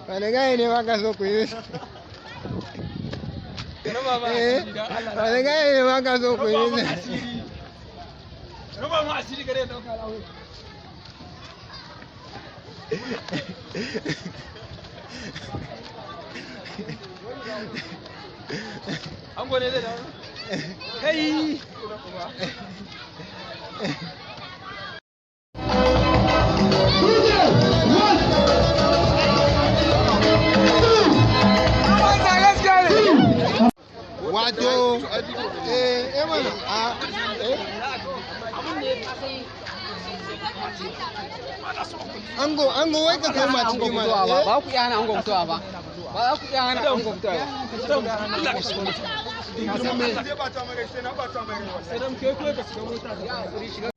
Wani gaye ne ba ka so ku yi? Eh, wani gaye ne ba ka so ku yi? Raba mu asiri gare dauka lawo. Ango ne zai dawo? Kai! Wato, eh, eh mana, a, eh. Ango, ango, wai ka koma ciki mana. Ba ba ku iya hana ango fitowa ba. Ba za ku iya hana ango fitowa ba. Allah ka shiga mota. Sai kai kai ka shiga mota.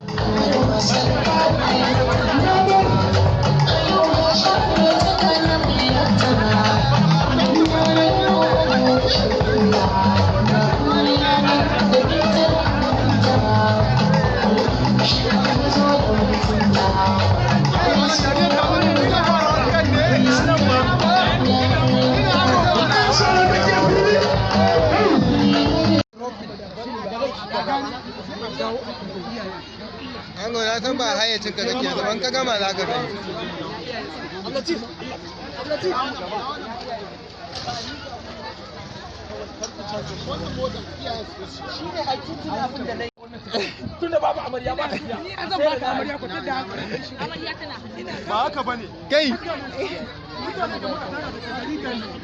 Ango, na san ba hayyacin ka kake yanzu, ban ka gama za ka gani. Tunda babu amarya ba tafiya. Ni zan baka amarya ku tada hankali. Amarya tana Ba haka bane. Kai!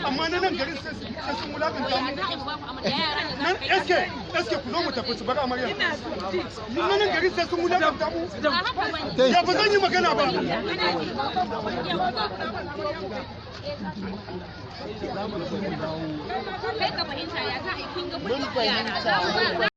Amma na nan garin sai sun wulakanta mu. Za a yi babu amarya, yara ne za Nan su kai SK, SK, ku zo mu tafi su bar amarya. Mun na nan garin sai sun wulakanta mu. Ba haka bane. Kai! Ya ba zan yi magana ba. Ana ji. Kai ka fahimta, ya za a yi kun ga kun yara za mu ba.